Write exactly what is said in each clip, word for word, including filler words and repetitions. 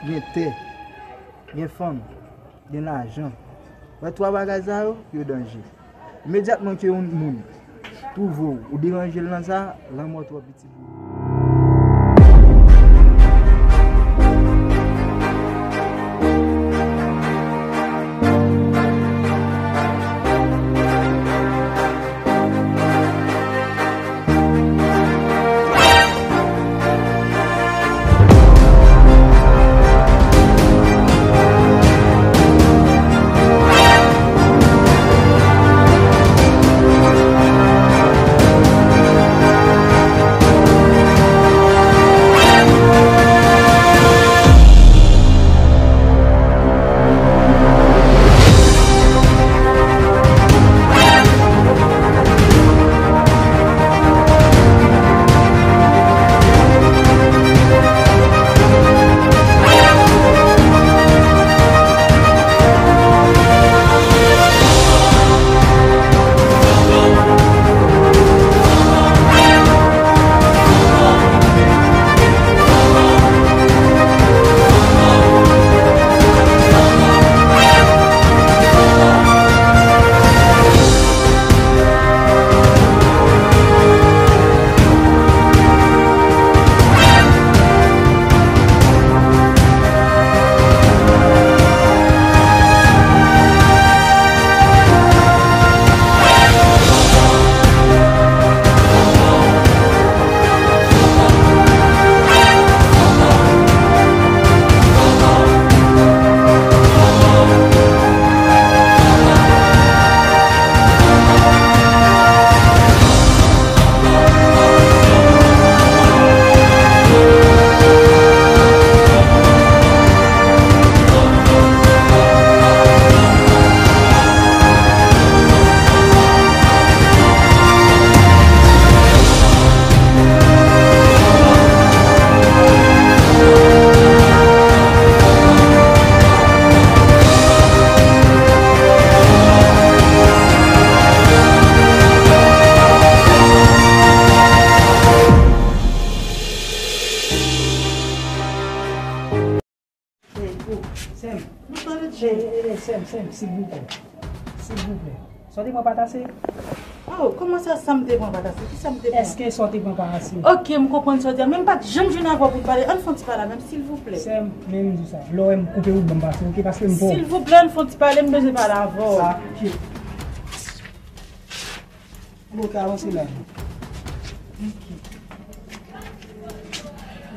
Gen tè, gen fanm, gen lajan. Wè twa bagay sa yo, yo danje. Imedyatman ke yon moun twouve w, ou deranje l nan sa, lanmò twò piti pou ou. Ey, oh, sè m. Ey, ey, ey, sè m, sè m, silvouplè. Silvouplè. Sa w te pran pa t ase? Oh, kòman sa, sa m te pran pa t ase? Ki sa m te pran? Èske sa w te pran pa ase? Ok, m konprann sa w di a, men m pa t janm jwenn avè w pou n pale. Ann fè yon ti pale avè m, silvouplè. Sè m, men m di w sa. Lè w wè m koupe wout, ban m pase, ok? Paske m pa w. Silvouplè, ann fè yon ti pale, m bezwen pale avè w. Sa, ok. Bon, ok, avanse la. Ok.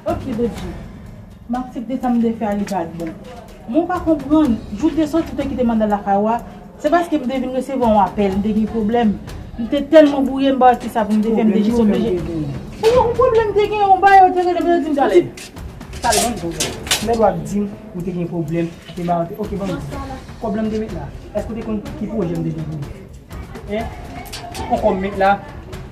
Ok, Bondye. M aksepte sa m te fè a, li pa t bon. Men w pa konprann, jou w te soti, w te kite m anndan lakay ou a, se paske m te vin resevwa yon apèl, m te gen pwoblèm. M te tèlman bouye, m pa wè kisa pou m te fè, m te jis oblije. Pwoblèm ou te gen? Yon pwoblèm te gen, yon bagay ou te rele m, yo di m talè. Talè, ban m di w. Lè w ap di m ou te gen pwoblèm, te ba w te, ok, ban m di w. Pwoblèm te met la. Èske w te konn ki pwojè m te gen pou ou? Hein? Ou kòb met la,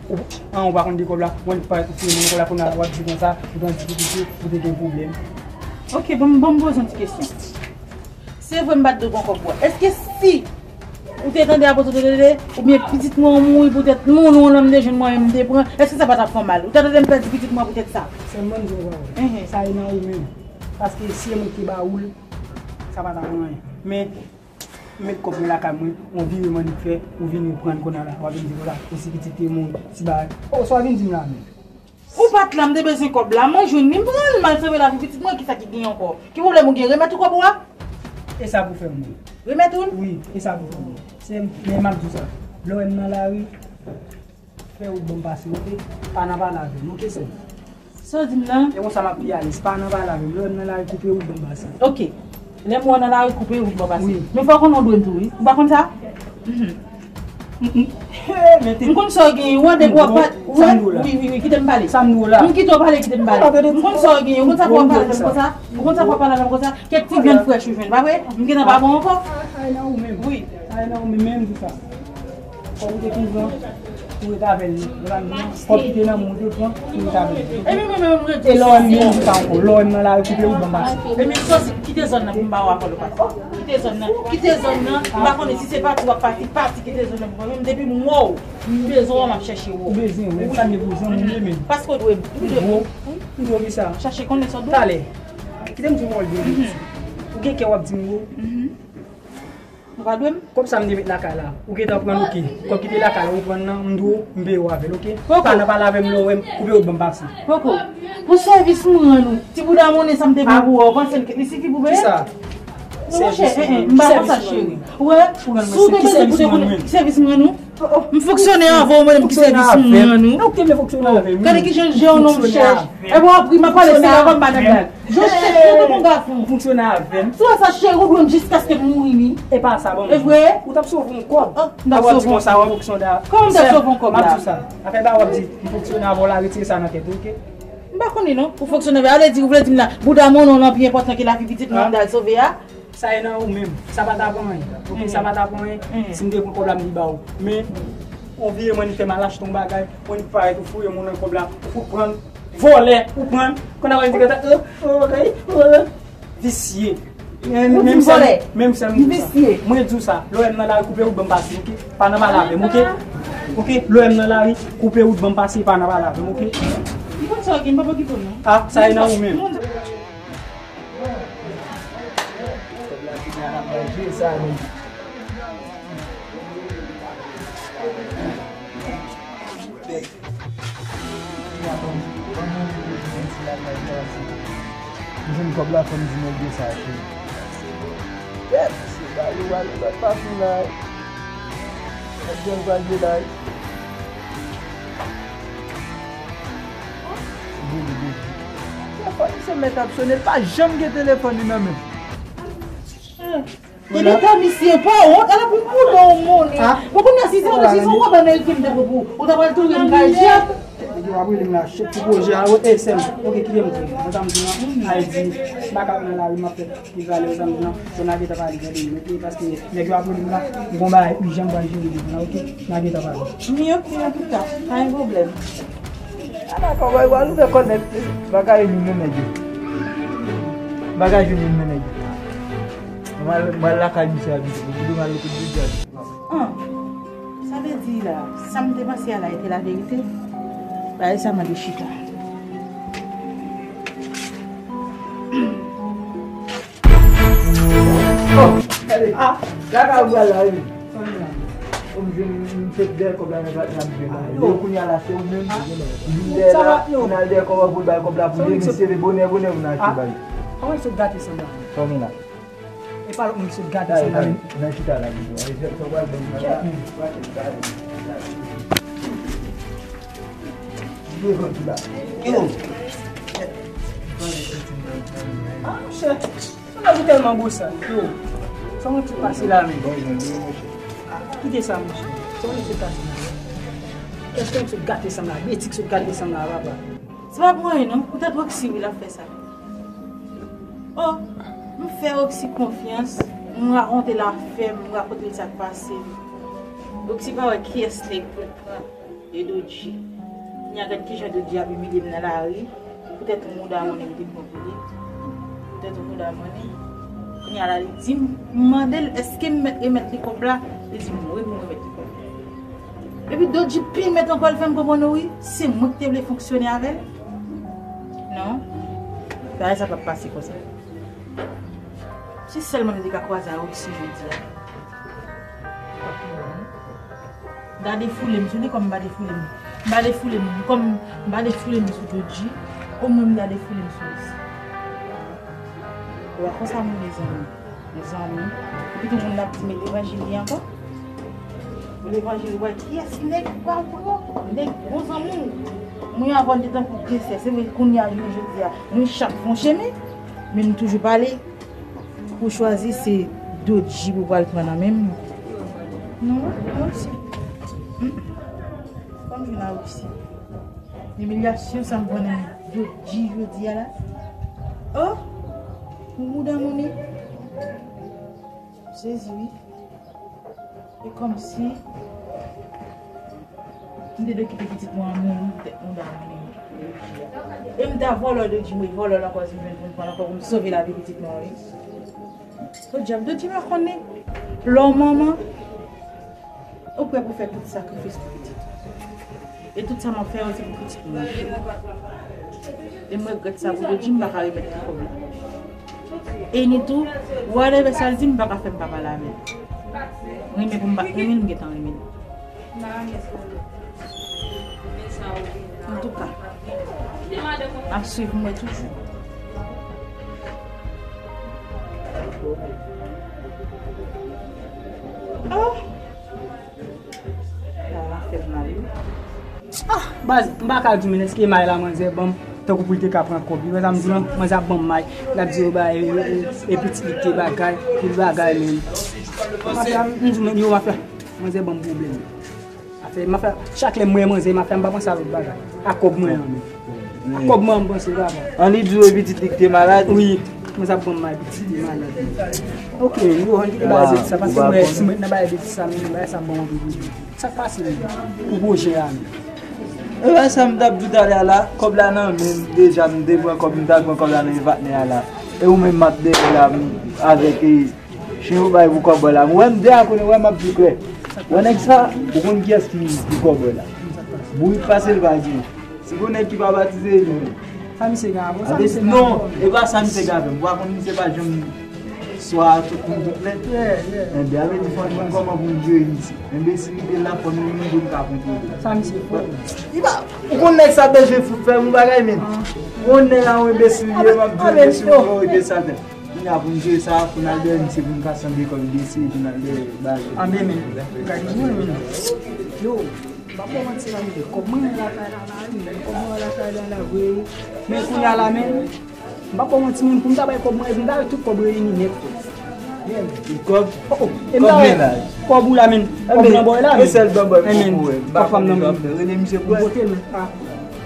ou, an, ou pa konn de kòb la, mwen pa, ou fini kòb la, kounye a w ap di konsa, ou pran difikilte, ou te gen pwoblèm. Ok, ban m, ban m poze yon ti kesyon. Se vre m pa t dwe pran kòb ou a. Èske si ou te tande apre ou te tande, oubyen pitit mwen an mouri poutèt moun ou an, m te jwenn mwen menm m te pran, èske sa pa t ap fè w mal? Ou ta tande m pèdi pitit mwen poutèt sa? Sè m, ban m di w yon pawòl. Sa e nan ou menm. Paske si se mwen ki te ba ou l, sa pa t ap anyen. Men, m met kòb mwen lakay mwen, yon vireman li fè, ou vini ou pran l kounye a la, w ap vin di konsa, ou si pitit te mouri, ti bagay. Oh, sa w vin di m la menm? Ou pa t la, m te bezwen kòb la, mwen jwenn li, m pran l, m al sove lavi pitit mwen, kisa ki genyen ankò? Ki pwoblèm ou gen? Remèt ou kòb ou a? E sa pou fè mwen. Remèt ou l? Wi, e sa pou fè mwen. Sè m, men m ap di w sa. Lè w wè m nan lari, fè wout ban m pase, ok? Pa nan pale avè m, ok, sè m? Sa w di m nan? E konsa m ap pi alèz. Pa nan pale avè m. Lè w wè m nan lari, koupe wout ban m pase. Ok. Lè m wè w nan lari, koupe wout ban m pase. Wi. Men fò w konnen w dwe m tou, wi. Ou pa konn sa? Mhm. M konn sa w genyen, ou ande gwo pat, ou wè? Wi, wi, wi, kite m pale. Sa m di w la. M kite w pale, kite m pale. M konn sa w genyen, ou konn sa pou w ap pale avè m konsa? Ou konn sa pou w ap pale avè m konsa? Kèk ti vyann frèch ou jwenn, pa vre? M gentan pa bon ankò? Sa e nan ou menm. Wi. Sa e nan ou menm, menm di sa. Kòb ou te pran, ou ret avè l. Fò w kite nan men w te pran, ou ret avè l. E lè w wè m menm di sa ankò, lè w wè m nan lari, koupe wout ban m pase. Ebyen, sòsi, kite zòn nan pou m ba w apèl ou pase. Kite zòn nan, kite zòn nan. M pa konnen si se pati w ap pati, pati, kite zòn nan pou mwen. Menm depi m wè w, m bezwen w, m ap chèche w. Ou bezwen, wi, sa m bezwen, mwen menm. Paske w dwe m. Ou dwe m. M dwe w kisa? Chache konnen sa w dwe. Talè. Kite m di w yon byen. Ou gen kè w ap di m yo. Ou pa dwe m? Kòb sa m te met lakay la. Ou gentan pran l, oke. Kòb ki te lakay la, ou pran l nan, m di w, m peye w avè l, oke? Poko. Pa nan pale avè m lè w wè m, koupe wout ban m pase. Poko. Pou sèvis m rann ou, ti bouda monnen sa m te pran pou ou, ou panse l li sifi pou peye? Kisa? Non, monchè, eh, eh, m pa konn sa, cheri. Ou wè? Si w te bezwen pou te konnen sèvis m rann ou, m fonksyone avè w, mwen menm ki sèvis m rann ou. Gade ki jan je yon nonm chèch. E bon, apre, m ap pale, se la kòm madanm la. Jan chèch, mwen te bon gason. Fonksyone avè m. Si w wè sa, cheri, ou dwe m jiskaske m mouri, wi. E pa sa, bon. E vre? Ou t ap sove yon kòb. Ah, m t ap sove yon kòb. Kòman m t ap sove yon kòb la? M ap di w sa. Afè ba w ap di, m fonksyone avè w la, retire sa nan tèt ou, oke? M pa konnen non. Ou fonksyone avè, ale di, ou vle di m la, bouda monnen w lan pi enpòtan ke lavi pitit mwen m t al sove a? Sa e nan ou menm. Sa pa ta pran anyen. Oke, sa pa ta pran anyen. Si m te pran kòb la, m te ba w. Men, on vire mwen, li fè m al achte yon bagay, mwen li parèt ou fouye moun nan kòb la, ou fout pran l, vòlè, ou pran l. Konn ap di konsa, oh, oh, oh, oh. Visye. Menm sèl, menm sèl m di w sa. Mwen di w sa. Lè w wè m nan lari, koupe wout ban m pase, oke? Pa nan pale avè m, oke? Oke? Lè w wè m nan lari, koupe wout ban m pase, pa nan pale avè m, oke? M konn sa w gen, m p ap okipe w non. Ah, sa e nan ou menm. M jwenn kòb la, fò m di nèg yo sa, cheri. Kèt, se ba yo, ba yo, ba pa fin la. Nèg yo ba yo la. Telefòn misye mèt ap sone, l pa janm gen telefòn li nan men. Gade eta misye, pa wont, ala pou m pou non moun. Bon, kounye a, si se yon, si se yon kòb ameriken m te pran pou ou, ou ta pral touye m kay dyab. Nèg yo ap rele m la, chèf ti pwojè a, e sè m. Oke, kite m di nou. Mwen sa m di nou, al di, m pa ka nan lari, m ap fè ki valè, sa m di nou. Fò n al gentan pale, gade m, oke, paske nèg yo ap rele m la, m gon bagay ijan m pral jere devan la, oke? N a gentan pale. Wi, oke, antouka, pa gen pwoblèm. A dakò, w al ouvè kònèt. Bagay vin nan nèg yo. Bagay vin nan nèg yo. Mwen al lakay misye abite. Mwen al lakay misye abite. An, sa vle di la, sa m te panse a la, e te laverite? Bagay sa mande chita. Oh, gade. Ah, gade ou pral la, wi. Ou m jwenn, m sot dèyè kòb la nan patnè m jwenn la. Yo, kounye a la, se ou menm. M vin dèyè la, m al dèyè kòb la pou l bay kòb la pou li, misye leve bonè, bonè pou n achte bagay. Kòman l sot gate sanm la? Kòman la? E pa lòt moun ki sot gate sanm la menm. Nan chita la, misye. Sa w pral ban m la. Yo. Ah, monchè. Sa la ou tèlman bosan. Yo. Sa mwen ti pase la menm. Kite sa, monchè. Sa mwen ti pase la. Kèlkèn sot gate sanm la, betiz sot gate sanm la, papa. Se pa pou anyen non. Poutèt Roxy, wi, l ap fè sa. Oh, m fè Roxy konfyans. M rakonte l afè m, m rakonte l sa k pase m. Roxy pa wè kiyès nèg pou l pran. E Dodji. Kounye a gad kijan Dodji ap imilye m nan lari. Poutèt yon mouda monnen m te pran pou li. Poutèt yon mouda monnen. Kounye a la li di m, m mande l èske m mèt remèt li kòb la. Li di m wi pou m remèt li kòb la. Epi Dodji pi mèt ankò, l fè m konprann wi, se mwen ki te vle fonksyone avè l. Non. Bagay sa p ap pase konsa. Si sèlman m te ka kwaze a Roxy jodi a. M ta defoule m sou li kòm m pa defoule m. M pa defoule m kòm m pa defoule m sou Dodji. Omwen m ta defoule m sou Roxy. Ou wè konsa moun mezanmi. Mezanmi. Epi tout moun ap di men levanjil li ankò. Levanjil, ou wè kiyès nèg pa pran? Nèg bon zanmi w. Mwen avan m te tankou de sè. Se vre kounye a jounen jodi a nou chak fè yon chemen. Men nou toujou pale. Ou chwazi se Dodji pou pral pran nan men m. Non, non, non, si. Fò m jwenn a Roxy. Imilyasyon sa m pran nan men Dodji jodi a la. Oh! Pou mouda monnen. M sezi wi. E kòmsi m te dwe kite pitit mwen an mouri poutèt mouda monnen Dodji a. E m ta vòlò Dodji, mwen vòlò l ankò, si m jwenn pou m pran l ankò pou m sove lavi pitit mwen an wi. Podyab, Dodji pa konnen lè w manman, ou prè pou fè tout sakrifis pou pitit ou. E tout sa m ap fè yo se pou pitit mwen. E m regrèt sa pou Dodji, m pa ka remèt li kòb la. E ni tou, whatever sa l di, m pa ka fè m pa pale avè l. Renmen pou m pa renmen l, m gentan renmen l. Antouka, m ap swiv mwen toujou. Oh! Sa va fè m mal, wi. Ah, baz, m pa ka di w, men èske may la manzè ban m, tankou pou l te ka pran kòb li. Wè sa m di w lan, manzè ap ban m may. L ap di yo ba, e, e, e, e pitit li te bagay, li bagay, men. Mafya, m di w, men, yo, mafya, manzè ban m pwoblèm. Afè, mafya, chak lè m wè manzè, mafya, m pa panse a lòt bagay. A kòb mwen an, men. A kòb mwen an, m panse, papa. An li di w e pitit li ki te malad? Wi, manzè ap ban m may, pitit li malad. Ok, men, yo, ann kite bagay betiz sa, paske mwen, si mwen nan bagay betiz sa, men, bagay sa ban m anpil pwoblèm. Sa k pase menm? Pou pwojè a menm. E sa m t ap di w talè a la, kòb la nan men m, deja m te pran kòb, m t al pran kòb la nan men patnè a la. E ou menm m ap dèyè la, m avèk, e, chen yo bay pou kòbòy la. M wè m deja konnen, wè m ap di klè. Wè nèg sa, ou konn kiyès ki pou kòbòy la. Bourik pase l pa gen. Si gon nèg ki pa batize, li menm. Sa misye gen avè w? Sa misye gen avè w? Non, e pa sa misye gen avè m. Ou pa konn misye pa janm swa tout moun tout lè. Enben, sa vle di fò n konn kòman pou n jere misye. Enbesilite l la fò nou menm tou n ka kontwole. Sa misye fè? Li pa, ou konn nèg sa bezwen fout fè m yon bagay menm. Ou konn nèg la yon enbesil li ye, m ap di w enbesil yo rete sa tèt. Kounye a pou n jere sa, pou n al dèyè misye, pou n ka sanble kòm enbesil, pou n al dèyè bagay. Anben men, gade mwen menm. Yo. M pa ba w manti la, men kòb mwen an lakay la, la, wi, men kòb mwen an lakay la, la, vre, wi. Men kounye a la, men, m pa ba w manti, men pou m ta bay kòb mwen, epi m ta wè tout kòb reyini nèt. Kòb? Oh, oh, e m ta wè kòb ou la, men, kòb nan bò la, men. E sèl bò bò, men, men, papa m nan, men. Rele misye pou mwen.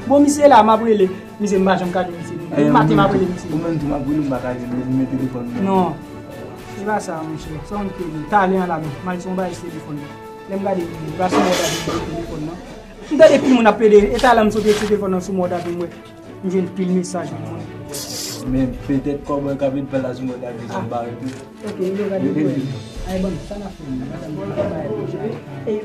Bon, misye la, m ap rele. Misye, m pa janm ka jwenn misye. Depi maten, m ap rele misye. Ou menm tou, m ap rele, m pa ka jwenn li, li men telefòn mwen. Non. Se pa sa, monchè. Sa w konn kreye. Talè an la, men. M al sou yon bagay sou telefòn nan. Lè m gade, li pa sou mòd avè m telefòn nan. M tande pil moun ap plede, e talè m sot retire telefòn nan sou mòd avè m, wè. M jwenn pil mesaj pou moun. Men petèt kòb mwen k ap vin fè la sou mòd avè m, sa m pa retire. Ok, yo gade pou wè. Ay, bon, sa n ap fè, men. E,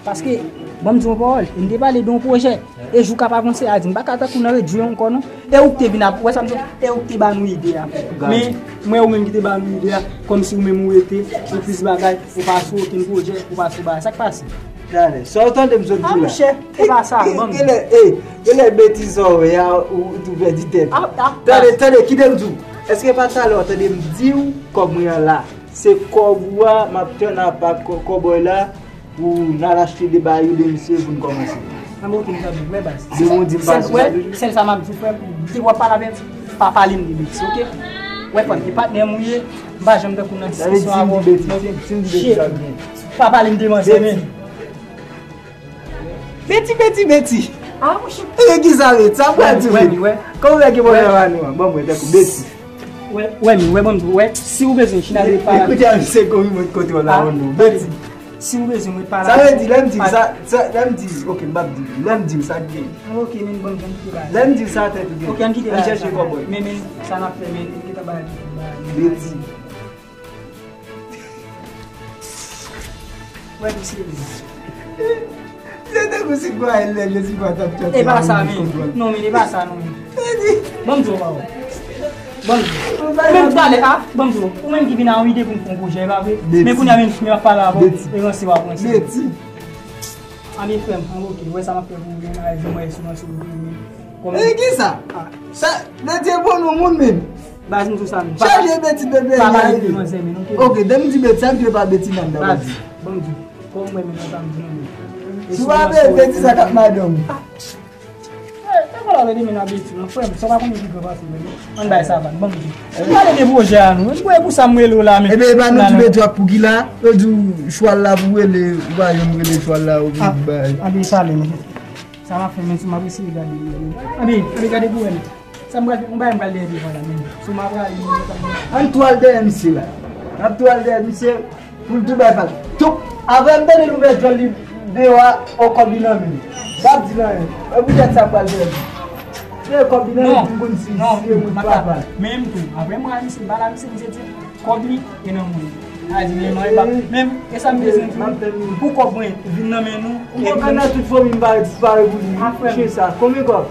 paske, ban m di w yon pawòl, e m te pale de yon pwojè. E jou k ap avanse a di, m pa ka tankou nan redwi ankò, non. E ou k te vin ap, wè sa m di w, e ou k te ba nou ide a. Men, mwen ou menm ki te ba nou ide a, kòmsi ou menm ou rete, ou plis bagay, ou pa sou okenn pwojè, ou pa sou bagay. Sa k pase? Talè, sa w tande m sot di w la? A, monchè, e pa sa, ban m. Genlè, e, genlè betiz sa w wè a, ou tou pèdi tèt. A, a, tande, tande, kite m di w. Èske pa talè w tande m di w, kòb mwen an la? Se kòb ou a, m ap tann apa kò-, kòbòy la, pou n al achte de bagay ou de misye pou n kòmanse. Anben, ok, m tande, wè baz. Depi w di m pa sou sa toujou. Sèl sa m ap di w, frè m, depi w ap pale avè m, pa pale m de betiz, ok? Wè, frè m, e patnè m ou ye, m pa janm tankou nan diskisyon avè w. Si m di betiz, si m di betiz, sa byen. Pa pale m de manzè, men. Beti, beti, beti. Ah, monchè. E ki sa, beti? Sa m pral di w, beti. Kòman w fè gen pwoblèm ak nou an? Ban m wè, tankou beti. Wè, wè, men, wè, ban m di w, wè, si w bezwen, chita de pa. Ekoute, a, misye kouri mwen kote w la, non. Beti. Si w bezwen, mwen pale. Sa vle di, lè m di w sa, sa, lè m di w, ok, m p ap di w. Lè m di w sa, k gen. Ok, men, ban m, ban m kite bagay. Lè m di w sa, tèt ou gen. Ok, ann kite bagay sa. Ann chèche kòbòy. Men, men, sa n ap fè, men, kite bagay. Beti. Wè misye menm. Se tankou si gwa el lè Jezi pa t ap chante. E pa sa, men. Non, men, e pa sa, non, men. Ban m di w, pawòl. Ban m di w. Ou menm talè a, ban m di w. Ou menm ki vin a yon ide pou m fè yon pwojè, e pa vre? Men kounye a menm, si m ap pale avè w, e ranse w ap ranse. Anben, frè m, anben, ok, wè sa m ap fè pou ou, men, a, di mwen, si w ranse w, men. E ki sa? Sa, Beti e bon non moun menm. Baz, m di w sa menm. Chaje Beti, bebe. Pa pale de manzè, men, ok. Ok, lè m di Beti, sa m di pa Beti nan baz. Baz, ban m di w. Kòm mwen menm, sa m di non, men. Si w pa vle Beti, sa k ap madanm ou? Ah. Eh, sa pa la de men a Beti, non, frè m, sa w pa konnen ki gran pase mwen, non. Ann bay sa, ban m di w. M pale de pwojè a, non. M kwè pou sa m rele w la, men. Ebyen, e pa nou di Beti w ap pou ki la? Yo di w chwal la pou rele, ou pa janm rele chwal la, ou vin bay. Anben, pale, men. Sa m ap fè, men, si m ap eseye gade, men. Anben, anben, gade pou wè, men. Sa m pral fè, yon bagay m pral dèyè devan la, men. Si w m ap rale, men, sa m pral. Ann tou al dèyè misye la. N ap tou al dèyè misye, pou l tou bay pal. Tou, avan m tande l ouvè djòl li deyò a, on kòb li nan men l. M p ap di l anyen. E poutèt sa m pral dèyè li. Se kòb li nan men l pou m konn si, si e mwen k pa pral. Men m tou, apre m pral misye, m pale a misye, misye di, kòb li e nan men l. A di, men, men, men, e sa m bezwen di w, pou kòb mwen vin nan men nou, ou konprann nan tout fanmi m pa disparèt pou li, wi. Chyen sa, konbyen kòb?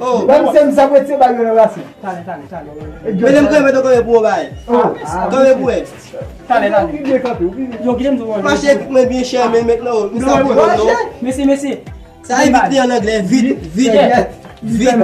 Oh. Ban m se m sa pou ete ba yo nan rasin. Talè, talè, talè. Mete m kanpe, kanpe pou w bay. Oh. Kanpe pou w. Talè, talè. Ou pi byen kanpe, ou pi byen. Yo, kite m di w. Mache ekip mwen byen chè, men mentnan, oh, men sa pou nou, non? Mesye, mesye. Sa evit li an anglè, vit, vit, vit. Blan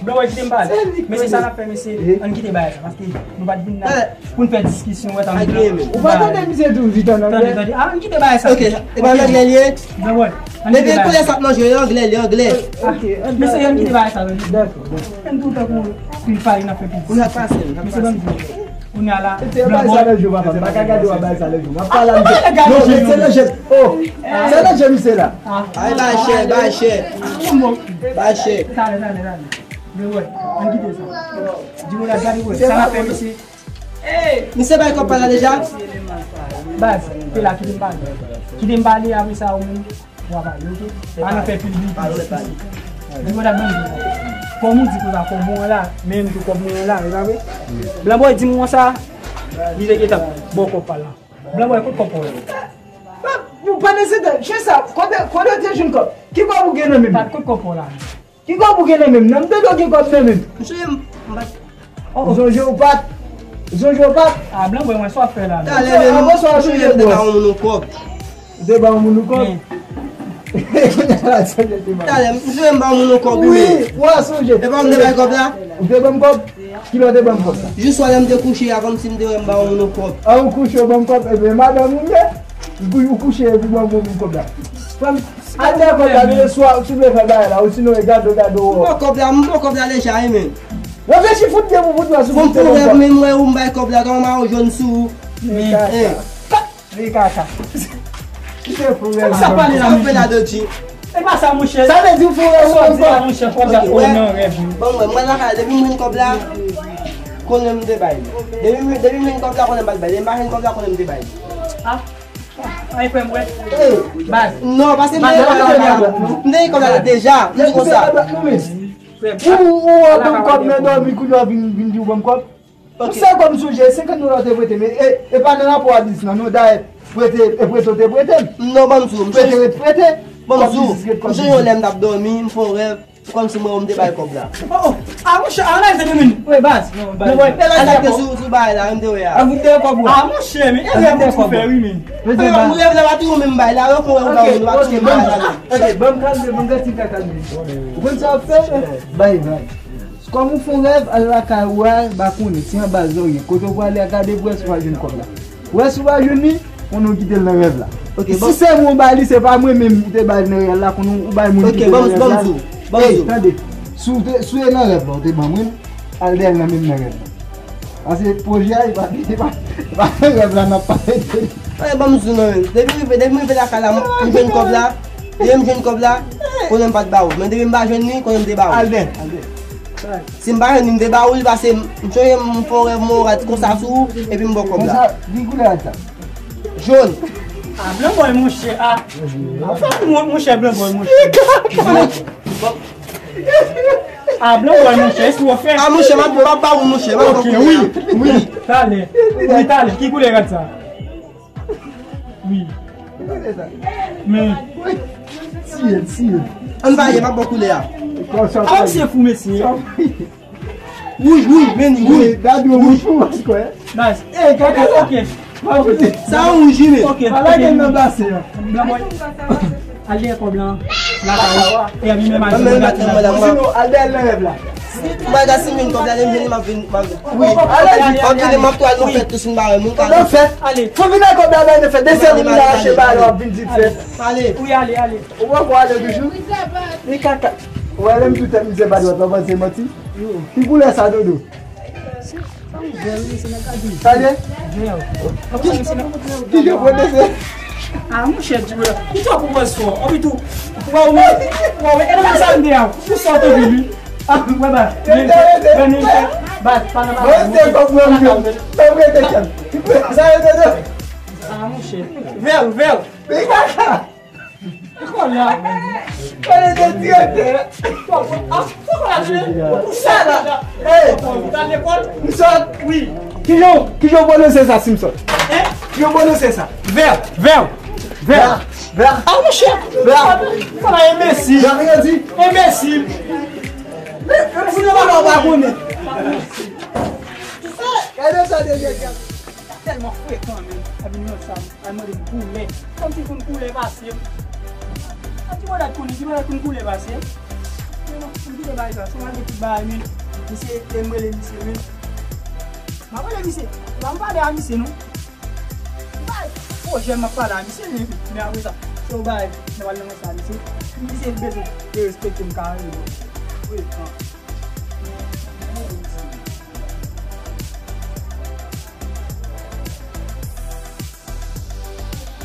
bòy, kite m pale. Mesye, sa n ap fè, mesye, ann kite bagay sa, paske nou pa t vin la pou n fè diskisyon, wè, tann blan. Ou pa tande misye di w vit an anglè? Tande, tande. Ah, ann kite bagay sa. Ok, e pa an anglè li ye? Blan bòy, ann kite bagay sa. Depi koulè sa ap nan jwe, anglè, li anglè. Ok, mesye, ann kite bagay sa, tande. Dakò, bon. Ann tou tankou pil pale n ap fè pil. Ou n ap pase, n ap pase. Mesye, ban m di w. Kounye a la, se blan bòy. Bagay sa nan jou, papa. M pa ka gade w ap bay sa nan jou. M ap pale a misye. Non, men se nan je m. Oh, se nan je m, se la. Ay, bay chè, bay chè. Bay chè. Talè, talè, talè. Men wè, ann kite sa. Di moun ap gade wè. Sa n ap fè, mesye. Misye bay kòb pa la deja? Baz, se la, kite m pale. Kite m pale, apre sa, ou menm. Wa pale, ok? Pa nan fè pil bri. Pale, pale. Di mwen dat ban m di. Kòm ou di konsa, kòb mwen la, men m tou kòb mwen la, e pa vre? Blan bòy di m konsa, li te gentan bò kòb pa la. Blan bòy, kot kòb pa w la? Ou pa nesesè, chè sa, kote, kote w te jwenn kòb? Ki kòb ou gen nan men m? Pat, kot kòb pa w la? Ki kòb ou gen nan men m? Nan m tande w gen kòb nan men m. Mesye, m, m pa t Oh, oh. Zonje w pa t. Zonje w pa t. Ah, blan bòy, mwen sa w ap fè la, non? Talè, men nou, nou te ba yon moun yon kòb. Ou te ba yon moun yon kòb? Men. Talè, m sonje m ba yon moun yon kòb, wi, men. Wi, w a sonje. E pa m te bay kòb la? Ou te ban m kòb? Kilè w te ban m kòb la? Jis wè lè m te kouche a, kòmsi m te wè m ba yon moun yon kòb. A, ou kouche, w ban m kòb, ebyen, madanm ou m ye. Ou kou-, ou kouche, epi w ban m kòb la. Frè m, al dèyè kòb la, men swa, si w vle fè bagay la, ou sinon, e gade w, gade w. M pran kòb la, m pran kòb la deja, wi, men. Reflechi fout byen pou fout wè si w te ban m kòb. Fò m fè rèv, men m wè ou m bay kòb la, kòman mayo jòn sou ou. Men kaka. Men kaka. Ki se fou rèv sa pale la, men. E pa sa, monchè. Sa vle di w fè rèv ou ban m kòb? Monchè, kòb la, o, nan rèv, wi. Bon, mwen, mwen lakay, depi m jwenn kòb la, konnen m te bay li. Depi m, depi m jwenn kòb la, konnen m pa t bay li. Depi m pa jwenn kòb la, konnen m te bay li. A, a, frè m, wè. Baz. Non, paske m te gen kòb la deja. M di konsa. Ou, ou, ou ban m kòb nan dòmi, kounye a w vin, vin di w ban m kòb. Ou se kòm sonje, senkant dola w te prete m, e, e pa nan rapò a dis lan, non, dayè, prete, e prete w te prete m. Non, ban m di w, m sonje. Prete, ret prete. Ban m di w, m sonje yon lè m t ap dòmi, m fè yon rèv, kòmsi m wè w m te bay kòb la. O, o, a, monchè, analize de minit. Wi, baz. Non, baz. Lè sa te sou, sou bagay la, m te wè a. A, ou te wè kòb ou a? A, monchè, men, e rèv ou tou fè, wi, men. Rèv la pa tou menm bay la, yo fè wè ou pa ou pa tou menm bay la. Ok, ban m kalme, ban m gade si m ka kalme. Ou konn sa w ap fè? Bay, bay. Kòm ou fè yon rèv, al lakay ou a, ba konnen, si anba zòrye, kote w prale a, gade pou wè si w pa jwenn kòb la. Wè si w pa jwenn li, konnen w kite l nan rèv la. Ok, si se mwen w ba li, se pa mwen menm ou te ba li nan rèv la, konnen w bay moun ki te nan rèv la. Ok, ban m, ban m di w, ban m di w. Ey, tande, si w te, si w te nan rèv la, w te ban mwen l, al dèyè l nan menm nan rèv la. Paske pwojè a, e pa, e pa, e pa nan rèv la n ap pale de li. Ey, ban m di w non, men. Depi m rive, depi m rive lakay la, m, m jwenn kòb la. Depi m jwenn kòb la, konnen m pa t ba ou. Men depi m pa jwenn li, konnen m te ba ou. Al dèyè, al dèyè. Si m pa jwenn li, m te ba ou li, paske m sonje m fè yon rèv, m wè yon rad konsa sou ou, epi m ba w kòb la. Konsa, ki koulè rad sa? Jòn. A, blan bòy, monchè, a. Fòk ou, monchè, blan bòy, monchè. A, blan bòy, monchè, e si w fè? A, monchè, m ap, m ap ba ou, monchè, m ap ba ou. Ok, wi, wi, talè. Wi, talè. Ki koulè rad sa? Wi. Men. Siye, siye. Ann ba ye, m ap ba w koulè a. Kòm se fou, mesye. Wouj, wouj, men li wouj. Wi, gade yon wouj pou mwen kwè. Nice. Ey, kaka, ok. Sa yon wouj, wi, men. Ok, pa lage l nan basen an. Blan bòy. Al dèyè kòb lan. Lakay ou. E a mi menm al. Sinon, al dèyè l nan rèv la. Mwen ka si m vin kòb la, lè m vini, m ap vin, m ap vin. Wi, ale di. M ap vini, m ap tou al nan fèt tou si m pa wè moun ka. Nan fèt? Ale. Fò vin ak kòb la, bay nan fèt. Desèl li, m rache ba l, w ap vin di fèt. Ale. Wi, ale, ale. Ou wè, fò ale toujou. Li kaka. Ou wè, lè m di w tèt misye pa dwat, w ap panse manti? Ki koulè sa, Dodo? Tande? Ki, ki jan pwodise? A, monchè, di wè. Ou twò pwopòz fò. Anpi tou, wè, ou wè, wè, e nan sa m te a. Ou sòt anpi li. A, wè, ba. Men, men, men, ba, pa nan ba. Mwen se kòk mwen, mwen. Mwen, mwen, te kèm. Sa, e, te, te. A, monchè. Vèl, vèl. Men kaka. Kòlè a. Kòlè de direktè. Ou sa la. Ey. Ou t al lekòl? M sòt. Wi. Kijan, kijan w pwononse sa, Simson? Hein? Kijan w pwononse sa? Vè, vè, vè. Vè. A, monchè. Vè. Fò la enbesil. Vè, vè, di. Enbesil. Men, men, si nou pa, pa konnen. Gade sa, de direktè. Sa tèlman frekan, men. Sa vin yon sa, al mande m koulè. Kòmsi konn koulè pase m. A, ti bòdad konn, ti bòdad konn koulè pase m. Men non, m kite bagay sa, se malgre tout bagay, men. Misye, e m rele misye, men. M ap rele misye. M pa pale a misye, non. M pa, pwojè m ap pale a misye, men, men apre sa, se yon bagay, nan pale nan sa, misye. Misye bezwen derespekte m, karèman. Frekan.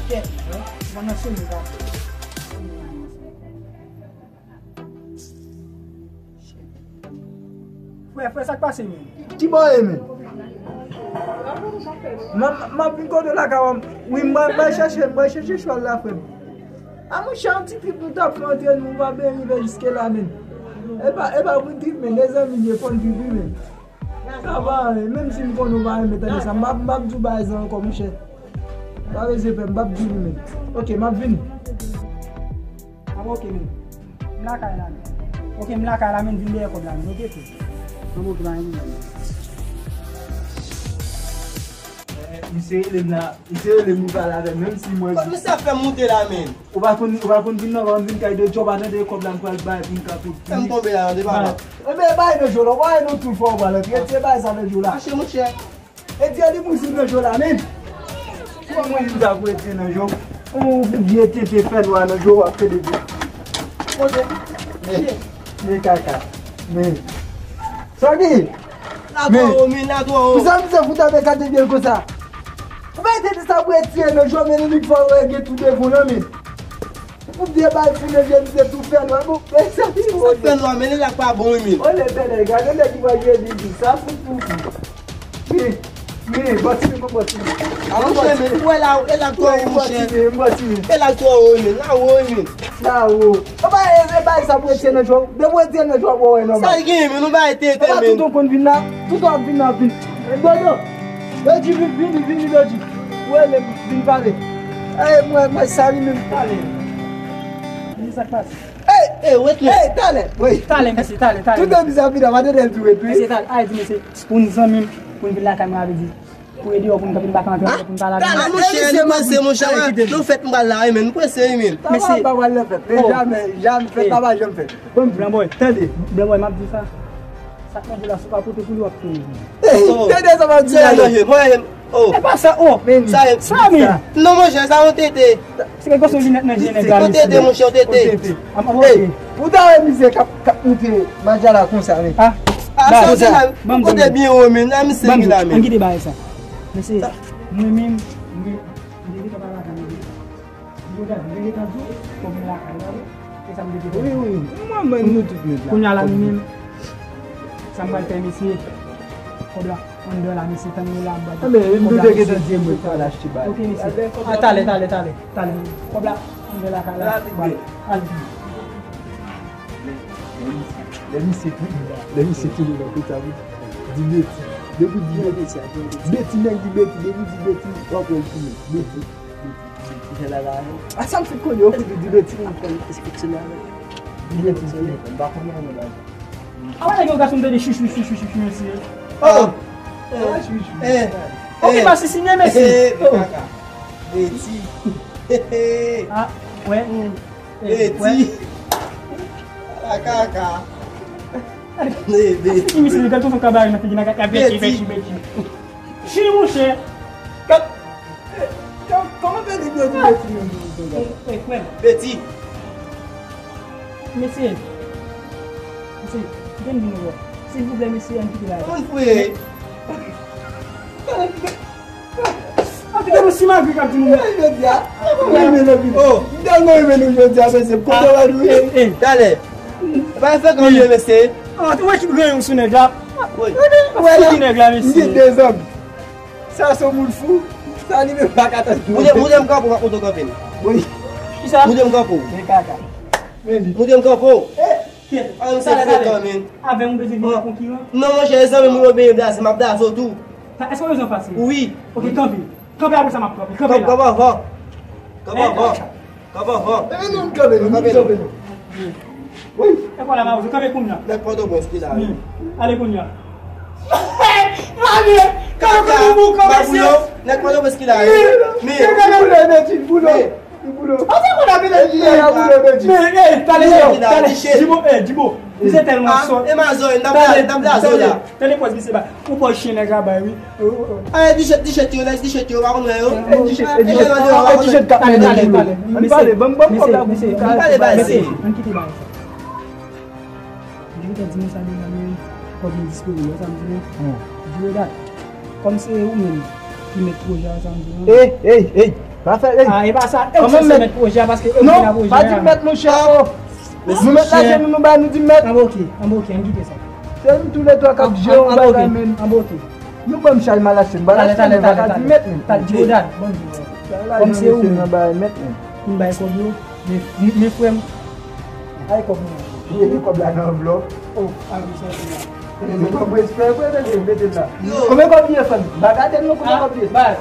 Kèt, non? Mwen nan sou mwen pa. Frè, frè, sa k pase, men? Ki bò w ye, men? M, m ap vin kote w la, ka wè m. Wi, m pral, m pral chèche, m pral chèche chwal la, frè m. A, monchè, yon ti trip nou t ap fè antre nou, nou pa byen rive jiske la, men. E pa, e pa pou n trip, men, de zanmi, fò n trip, wi, men. Sa pa anyen, menm si m konnen w pa renmen tande sa, m p ap, m p ap di w bagay sa ankò, monchè. Pa bezwen pè, m p ap di w li menm. Ok, m ap vini. A, ok, men. M lakay la, men. Ok, m lakay la, men, vin dèyè kòb la, men. Ok, frè. An, ok, pa gen pwoblèm. Misye rele m la, misye rele m, li pale avè m, menm si mwen. Kot misye ap fè m moute la, menm? Ou pa konn, ou pa konn vin nan, pa konn vin kay de Djo, pa tande kòb la m pral bay pou m ka pou. Fè m tonbe la, tande papa. Ebyen, bay de Djo la, ou pa wè nou tout fò ou pral antre, retire bagay sa de Djo la. Mache, monchè. Retire limouzin nan Djo la, menm. Kòman mwen m ta pou retire nan Djo? Ou vye tenten fè nwa nan Djo, w ap fè de Djo. Monchè. Men, men kaka. Men. Sa ki? La twò wo, men, la twò wo. Pou sa misye fout ap ekate pye l konsa? Ou pa tande sa pou retire nan Djo, men li fò w gen tou devon nan men. Pou byen bay founen vye misye tou fè nwa, bon, men sa ki sa fè nwa, men li la pa bon, wi, men. Olè, tande, gade nèg ki pral jwe bibli, sa fout pou fou. Men, men, bati men, bati men. Alon, monchè, men, ou wè la, e la twò wo, monchè. Bati men, bati men. E la twò wo, men, la wo, men. La wo. Ou pa, e, e bay sa pou retire nan Djo. Depi ou retire nan Djo, ou wè nòmal. Sa l gen, men, nou bay tete, men. Tout ou konn vin la, tout ou ap vin la, vin. E, Dodo. Yo di vin, vin, vin, vin, yo di. Ou wè, men, vin pale. E, mwen, mwen, sa li menm pale. Vin sa k pase. Ey, ey, wet men. Ey, talè. Wi. Talè, mesye, talè, talè. Tout anvi sa vin ap ade lè l di wet wi. Mesye, talè, ay di mesye, pou n zanmi m, pou n vin lakay mwen avè di. Pou ede yo, pou n kanpe, n pa ka antre, pou n pa lage. Ah, monchè, nou prese, monchè, wi. Nou fèt m pral la, wi, men, nou prese, wi, men. Mesye. Papa pa pral nan fèt. Men jamè, jamè, fèt la pa janm fèt. Blanboy, tande. Blanboy, m ap di sa. Sa k nan djè la, si w pa pote pou li, w ap touye li. Ey, tande sa m ap di la. Oh. E pa sa, oh. Sa e sa, men. Non, monchè, sa yon tete. Se kèk fason linèt nan je nèg la, mesye. Yon tete, monchè, yon tete. Hey, ou ta wè mizè k ap, k ap moute Madjala konsa, men. Ah, sa se la. Kote byen wo, men. Nan misye ki la, men. Ann kite bagay sa. Mesye, mwen menm, mwen, mwen gentan pale avè mwen. Mwen gentan di w, kòm mwen lakay la, wi. E sa m te di. Wi, wi. Mwen, mwen, nou tout nèt la. Kounye a la, nou menm, sa m pral fè, mesye, kòb la. Anndan la, mesye, tann mwen la, m pral. Ah, men, nou te gentan di mwen pou al achte bagay. Ok, mesye. Ah, talè, talè, talè, talè. Kòb la, anndan lakay la. Rapid, men. Al. Lè misye, lè misye tounen nan kote a, wi. Di Beti. Depi w di Beti. Beti, nèg di Beti. Depi w di Beti, w ap wè l tounen. Beti. Beti, Beti. Jè la la, wi. A sa m fout konnen, yo fout di Beti. M konn espesifik se la, wi. Di Beti, m pa konnen anyen la. Awa nèg yo gason tande chouchou chouchou chouchou mesye. Oh. Eh. Ok, pa sisine mesye. Beti. Ah, wè. Beti. La kaka. Beti. Misye li gade tou fè kabare nan figi nan kaka Beti Beti Beti. Chili monchè. Kòman Beti Beti menm? Beti. Mesye. Mesye, gen vin wè. Silvouplè, mesye, ann kite la. Ann fouye. Ann kite nou simagri k ap di nou. Jodi a, mwen renmen nou vin. Oh. M tèlman renmen nou jodi a, mesye. Kote w al nou ye? Talè. Pa fè granyen, mesye. Ah, ou wè ki granyen sou nèg la? Wi. Ou wè la? Ki nèg la, mesye? M gen de zòb. Sa se moun fou. Sa li menm pa ka tann. Moute, moute m kanpe w, moute w kanpe m. Wi. Kisa? Moute m kanpe w. Men kaka. Men li. Moute m kanpe w. Eh, kèt. Ah, misye frekan, men. Avè m ou bezwen vin konkiran? Non, monchè, e zanmi m ou yo benyen blaze, m ap blaze w tou. Èske w bezwen fasil? Wi. Ok, kanpe. Kanpe apre sa m ap kanpe. Kanpe la. Kanpe avan. Kanpe avan. Kanpe avan. E nou, nou kanpe, nou, nou kanpe, nou. Wi. E kwa la, ma, kanpe kounye a. Nèg Pòtoprens ki la, wi. Ale kounye a. Mami, kanpe kounye a, kanpe. Nèg Pòtoprens ki la, wi. Men. Li boule, Beti, li boule. Li boule. Ann fè konn apele li la, boule, Beti. Men, eh, talè, talè. Dibo, eh, Dibo. Misye tèlman sòt. E mazò, n ap la, n ap la, zò la. Tande pòz misye ba. Ou pòz chen nèg la bay, wi. Ah, e tichèt, tichèt yo, nèg tichèt yo, pa konn wè yo. E tichèt, e tichèt k ap mennen nou. Ann pale, ban m, ban m kòb la pou m pale. Ann kite bagay sa. Li gentan di mwen sa deja, men kòb li disponib, wè sa m di nou. Di yo dat. Kòm se ou menm ki mèt pwojè a, sa m di nou. Ey, ey, ey, pa fè, ey. Ah, e pa sa, e ou ki se mèt pwojè a, paske e ou ki nan pwojè a. Non, pa di mèt, monchè, oh. Nou met lajan nou, nou bay, nou di met. Anba, ok, anba, ok, ann kite sa. Se nou toulètwa k ap jere yon bagay, men. Anba, ok. Nou ban m chay m al achte, m pral achte, men pa ka di met, men. Talè, talè, talè, talè. Kòm se ou menm, men. Pou m bay kòb yo, men, men frè m. Ay kòb mwen. Mete kòb la nan anvlòp. Oh, a wi, sa se la. Mete kòb mwen, frè, frè, mete, mete la. Konbyen kòb li ye, frè m? M pa gade l non, konbyen kòb li ye? Bay.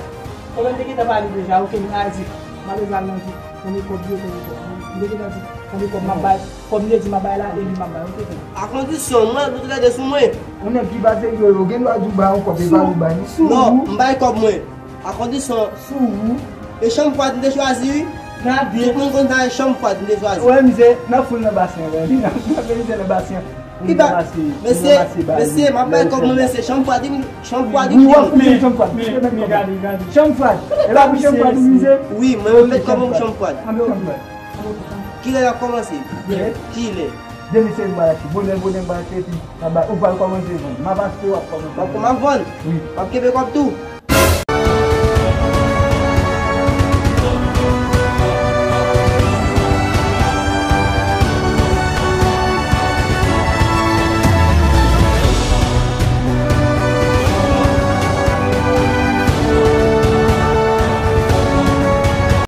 Konbyen m te gentan pale deja, ok, m a di. M a bezwen al nan vi. Konbyen kòb yo, konbyen kòb yo. M te gentan di, konbyen kòb m ap bay, kòb m te di m ap bay la, e li m ap bay, ok, frè m. A kondisyon, mwen, nou te gade sou mwen. Yon nèg ki pa serye, yo gen dwa di w bay yon kòb, e pa li bay, non. Non, m bay kòb mwen. A kondisyon. Sou ou. E chanm fwad m te chwazi, wi. Gade. Tout moun konn sa, e chanm fwad m te chwazi. Wè, mizè, nan foul nan basen an, wè. Nan foul nan basen an. Ki ba, mesye, mesye, m ap bay kòb mwen, mesye, chanm fwad, wi, chanm fwad, wi. Wi, w ap fout chanm fwad. Mesye, mèt kòb. Gade, gade. Chanm fwad. E pa pou chanm fwad, wi, mizè. Wi, mwen, mwen mèt kòb mwen pou chanm fwad. Chanm fwad. Kilè n ap kòmanse? Kilè? Demen se m ba lache. Bonè, bonè m ba lache, epi ou pral kòmanse vann. M ap achte, w ap kòmanse. M ap, m ap vann? Wi. M ap kenbe kòb tou?